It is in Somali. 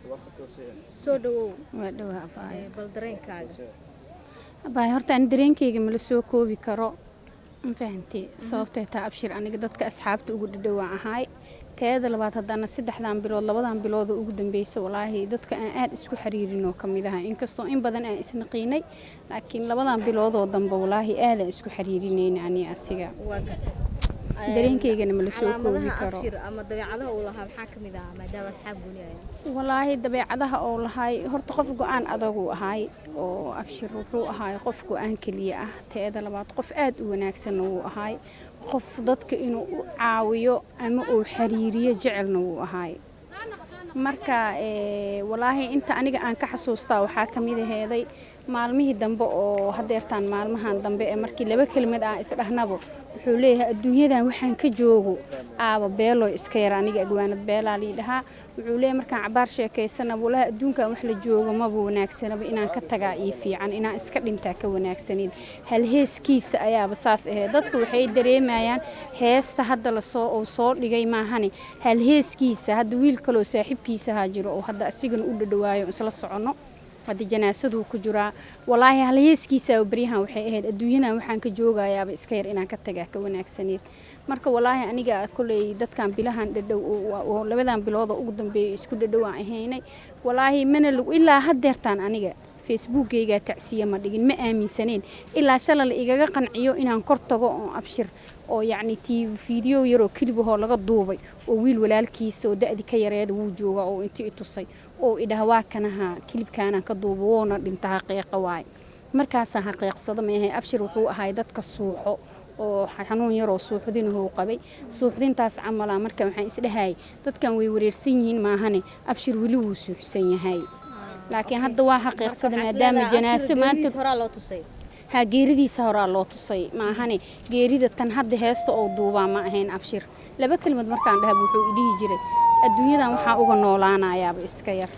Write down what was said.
Soo dhawow. Waa dhowaa abaayo. Bal dareenkaaga. Abaayo, horta ani dareenkayga mala soo koobi karo, ma fahanti? Sababtay taa, Abshir aniga dadka asxaabta ugu dhadhowaan ahaay. Teeda labaad, haddana 3dan bilood, 2dan bilood oo ugu dambeysa, walaahi dadka aan aad isku xiriirin oo kamid aha. Inkastoo in badan aan isnaqiinay, laakiin 2dan biloodoo dambe walaahi aadaan isku xiriirinayna ani asiga. Waa gartay. Dareenkaygana mala soo koobi calaamadaha karo. Abshir ama dabeecadaha uu lahaa maxaa ka mid ah, maadaama asxaab gooni ay? Walaahi dabeecadaha oo lahaay, horta qof go-aan adaguu ahaay oo Abshir wuxuu ahaay qof go-aan keliya ah. Teeda labaad, qof aad u wanaagsanna wuu ahaay, qof dadka inuu u caawiyo ama uu xiriiriyo jecelna wuu ahaay. Marka walaahi inta aniga aan ka xasuustaa waxaa ka mid aheeday maalmihii dambe oo hadeertaan, maalmahan dambe ee markii laba kelimad aan isdhahnabo, wuxuu leeyahay adduunyadan waxaan ka joogo aaba beelo iska yar. Aniga agwaanad beelaa lii dhahaa. Wuxuu leeyahay markaan cabaar sheekaysana, walaahi adduunkan wax la joogo maba wanaagsanaba, inaan ka tagaa ii fiican, inaan iska dhintaa ka wanaagsanin. Halheeskiisa ayaaba saas ahayd. Dadku waxay dareemayaan heesta hadda lasoo uu soo dhigay maahane, halheeskiisa hadda wiil kaloo saaxiibkiisa ahaa jiro oo hadda asigana u dhadhawaayo, isla soconno, hadda janaasaduu ku jiraa. Walaahi halheeskiisa baryahan waxay ahayd adduunyadan waxaan ka joogayaaba iska yar, inaan ka tagaa ka wanaagsaneed. Marka walaahi aniga koley dadkan bilahan dhadhow oo 2dan bilood oo ugu dambeeyay isku dhadhow aan ahaynay, walaahi mana lagu ilaa haddeertaan aniga Facebookgayga tacsiye ma dhigin, ma aaminsaneen ilaa shalay la igaga qanciyo inaan kor tago oo Abshir oo yacni tii video yaroo kilibahoo laga duubay oo wiil walaalkiisa oo da'di ka yareed wuu joogaa oo intii i tusay oo idhaha waa kanaha kilibkaanaan ka duubo, woona dhinta, xaqiiqa waaye. Markaasaan xaqiiqsado maahay. Abshir wuxuu ahay dadka suuxo oo xanuun yaroo suuxdinahuu qabay, suuxdintaas camalaa. Marka waxaan isdhahayay dadkan way wareersan yihiin maahane, Abshir weli wuu suuxsan yahay, laakiin hadda waa xaqiiqsada maadaama janaaso maanta. Horaa loo tusay. Ha, geeridiisa horaa loo tusay maahane, geerida tan hadda heesta oo duubaa ma ahayn. Abshir laba kelmad markaan dhahab, wuxuu i dhihi jiray adduunyadan waxaa uga noolaanayaaba iska yar.